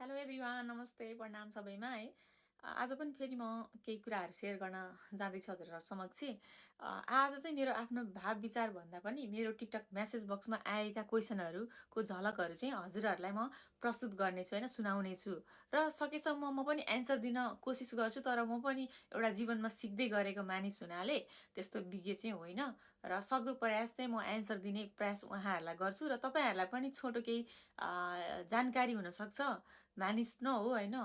Hello everyone, नमस्ते, प्रणाम सबैमा है। आज पनि फेरि म केही कुराहरू सेयर गर्न जाँदैछु हजुरहरू समक्ष। आज चाहिँ मेरो आफ्नो भाव विचार भन्दा पनि मेरो टिकटक मेसेज बक्समा आएका क्वेसनहरूको झलकहरू चाहिँ हजुरहरूलाई म प्रस्तुत गर्नेछु होइन, सुनाउनेछु। र सकेसम्म म पनि एन्सर दिन कोसिस गर्छु, तर म पनि एउटा जीवनमा सिक्दै गरेको मानिस हुनाले त्यस्तो विज्ञ चाहिँ होइन। र सक्दो प्रयास चाहिँ म एन्सर दिने प्रयास उहाँहरूलाई गर्छु र तपाईँहरूलाई पनि छोटो केही जानकारी हुनसक्छ। मानिस न हो होइन,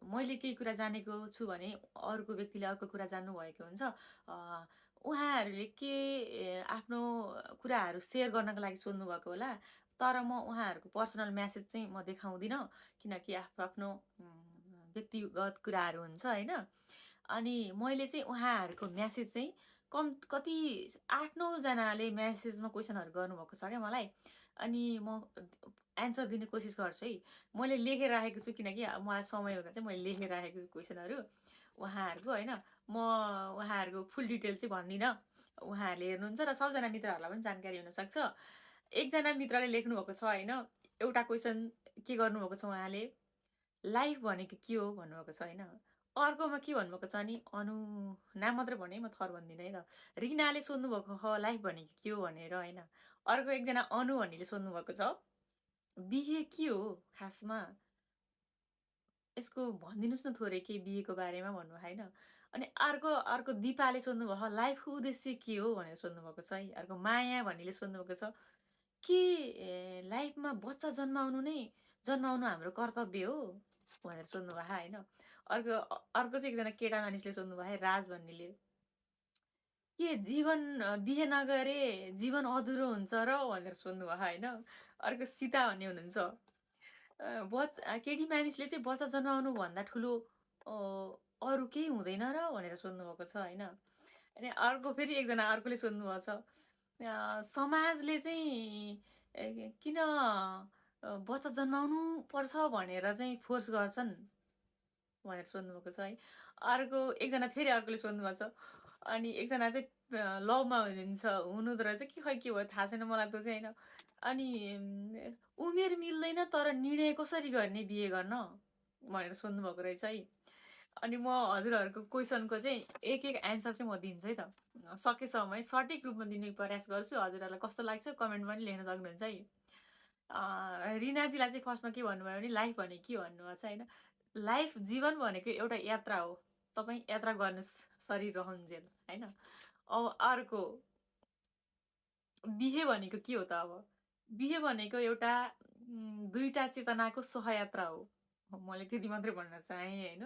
मैले केही कुरा जानेको छु भने अर्को व्यक्तिले अर्को कुरा जान्नुभएको हुन्छ। उहाँहरूले आफ्नो कुराहरू सेयर गर्नको लागि सोध्नुभएको होला, तर म उहाँहरूको पर्सनल मेसेज चाहिँ म देखाउँदिनँ, किनकि आफ्नो आफ्नो व्यक्तिगत कुराहरू हुन्छ होइन। अनि मैले चाहिँ उहाँहरूको मेसेज चाहिँ कति 8-9 जनाले मेसेजमा क्वेसनहरू गर्नुभएको छ क्या मलाई। अनि म एन्सर दिने कोसिस गर्छु है। मैले लेखेर राखेको छु, किनकि मलाई समय हुँदा चाहिँ मैले लेखेर राखेको छु क्वेसनहरू उहाँहरूको होइन। म उहाँहरूको फुल डिटेल चाहिँ भन्दिनँ, उहाँहरूले हेर्नुहुन्छ र सबजना मित्रहरूलाई पनि जानकारी हुनसक्छ। एकजना मित्रले लेख्नुभएको छ होइन, एउटा क्वेसन के गर्नुभएको छ उहाँले, लाइफ भनेको के हो भन्नुभएको छ होइन। अर्कोमा के भन्नुभएको छ नि, नाम मात्रै भने म थर भन्दिनँ है त। रिनाले सोध्नुभएको छ लाइफ भनेको के हो भनेर होइन। अर्को एकजना अनु भन्नेले सोध्नुभएको छ बिहे के हो खासमा, यसको भनिदिनुहोस् न थोरै केही बिहेको बारेमा भन्नुभयो होइन। अनि अर्को दिपाले सोध्नुभयो लाइफको उद्देश्य के हो भनेर सोध्नुभएको छ है। अर्को माया भन्नेले सोध्नुभएको छ के लाइफमा बच्चा जन्माउनु हाम्रो कर्तव्य हो भनेर सोध्नुभयो होइन। अर्को चाहिँ एकजना केटा मानिसले सोध्नुभयो है, राज भन्नेले के जीवन बिहे नगरे जीवन अधुरो हुन्छ र भनेर सोध्नुभयो होइन। अर्को सीता भन्ने हुनुहुन्छ, केटी मानिसले चाहिँ बच्चा जन्माउनु भन्दा ठुलो अरू केही हुँदैन र भनेर सोध्नुभएको छ होइन। अनि फेरि एकजना अर्कोले सोध्नुभएको छ समाजले चाहिँ किन बच्चा जन्माउनु पर्छ भनेर चाहिँ फोर्स गर्छन् भनेर सोध्नुभएको छ है। एकजना फेरि अर्कोले सोध्नुभएको छ। अनि एकजना चाहिँ लभमा हुनुहुँदो रहेछ कि खै के भयो थाहा छैन मलाई त चाहिँ होइन। अनि उमेर मिल्दैन तर निर्णय कसरी गर्ने बिहे गर्न भनेर सोध्नुभएको रहेछ है। अनि म हजुरहरूको क्वेसनको चाहिँ एक एन्सर चाहिँ म दिन्छु है त, सकेसम्म है सठिक रूपमा दिने प्रयास गर्छु। हजुरहरूलाई कस्तो लाग्छ कमेन्ट पनि लेख्न सक्नुहुन्छ है। रिनाजीलाई चाहिँ फर्स्टमा के भन्नुभयो भने लाइफ भने के भन्नुभएको छ होइन। लाइफ जीवन भनेको एउटा यात्रा हो, तपाईँ यात्रा गर्नुहोस् शरीर रहन्जेल होइन। अब अर्को बिहे भनेको के हो त, अब बिहे भनेको एउटा दुईटा चेतनाको सहयात्रा हो, मैले त्यति मात्रै भन्न चाहेँ होइन।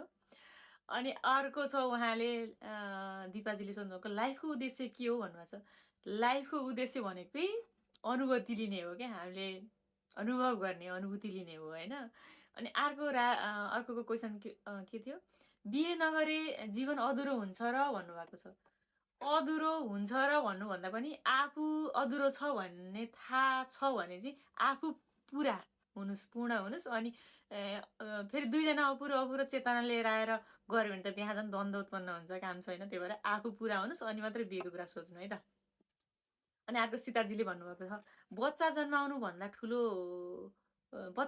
अनि अर्को छ उहाँले दिपाजीले सोध्नुभएको लाइफको उद्देश्य के हो भन्नुभएको छ। लाइफको उद्देश्य भनेकै अनुभूति लिने हो क्या, हामीले अनुभव गर्ने अनुभूति लिने हो होइन। अनि अर्को क्वेसन के थियो, बिहे नगरे जीवन अधुरो हुन्छ र भन्नुभएको छ। अधुरो हुन्छ र भन्नुभन्दा पनि आफू अधुरो छ भन्ने थाहा छ भने चाहिँ आफू पूर्ण हुनुहोस्। अनि फेरि दुईजना अपुरो चेतना लिएर आएर गऱ्यो भने त त्यहाँ झन् द्वन्द्व उत्पन्न हुन्छ, काम छैन। त्यही भएर आफू पुरा हुनुहोस् अनि मात्रै बिहेको कुरा सोच्नु है त। अनि अर्को सीताजीले भन्नुभएको छ बच्चा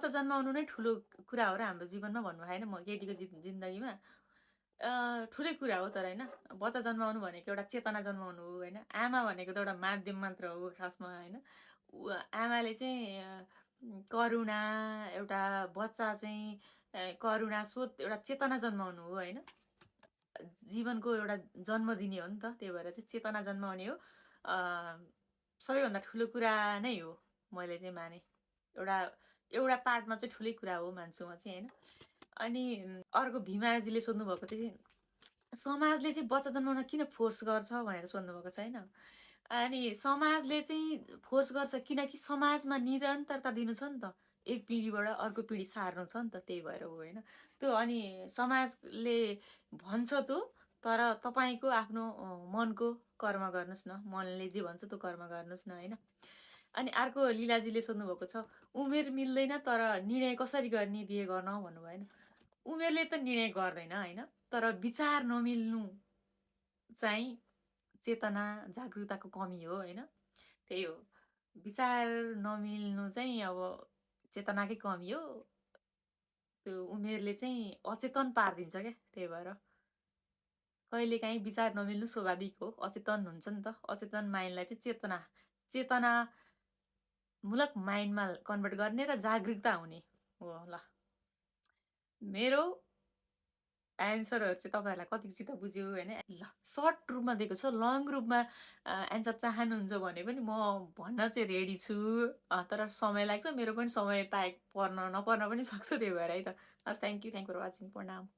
जन्माउनु नै ठुलो कुरा हो र हाम्रो जीवनमा भन्नुभयो होइन। म केटीको जिन्दगीमा ठुलै कुरा हो, तर होइन बच्चा जन्माउनु भनेको एउटा चेतना जन्माउनु हो होइन। आमा भनेको त एउटा माध्यम मात्र हो खासमा होइन। आमाले चाहिँ करुणा, एउटा बच्चा चाहिँ करुणा सोच एउटा चेतना जन्माउनु हो होइन। जीवनको एउटा जन्म दिने हो नि त, त्यही भएर चाहिँ चेतना जन्माउने हो। सबैभन्दा ठुलो कुरा नै हो मैले चाहिँ माने, एउटा पार्टमा चाहिँ ठुलै कुरा हो मान्छु म चाहिँ होइन। अनि अर्को भीमाजीले सोध्नुभएको चाहिँ समाजले चाहिँ बच्चा जन्माउन किन फोर्स गर्छ भनेर सोध्नुभएको छ होइन। अनि समाजले चाहिँ फोर्स गर्छ किनकि समाजमा निरन्तरता दिनु छ नि त, एक पिँढीबाट अर्को पिँढी सार्नु छ नि त, त्यही भएर हो होइन त्यो। अनि समाजले भन्छ त्यो, तर तपाईँको आफ्नो मनको कर्म गर्नुहोस् न, मनले जे भन्छ त्यो कर्म गर्नुहोस् न होइन। अनि अर्को लीलाजीले सोध्नुभएको छ उमेर मिल्दैन तर निर्णय कसरी गर्ने बिहे गर्न भन्नुभयो होइन। उमेरले त निर्णय गर्दैन होइन, तर विचार नमिल्नु चाहिँ चेतना जागरुकताको कमी हो होइन। त्यही हो, विचार नमिल्नु चाहिँ अब चेतनाकै कमी हो। त्यो उमेरले चाहिँ अचेतन पारिदिन्छ क्या। त्यही भएर कहिलेकाहीँ विचार नमिल्नु स्वाभाविक हो। अचेतन हुन्छ नि त। अचेतन माइन्डलाई चाहिँ चेतनामूलक माइन्डमा कन्भर्ट गर्ने र जागृकता हुने हो। ल मेरो एन्सरहरू चाहिँ तपाईँहरूलाई कतिसित बुझ्यो होइन? ल सर्ट रूपमा दिएको छ। लङ रूपमा एन्सर चाहनुहुन्छ भने पनि म भन्न चाहिँ रेडी छु। तर समय लाग्छ। मेरो पनि समय पाए पर्न नपर्न पनि सक्छ। त्यही भएर है त। हस्, थ्याङ्क यू फर वाचिङ। प्रणाम।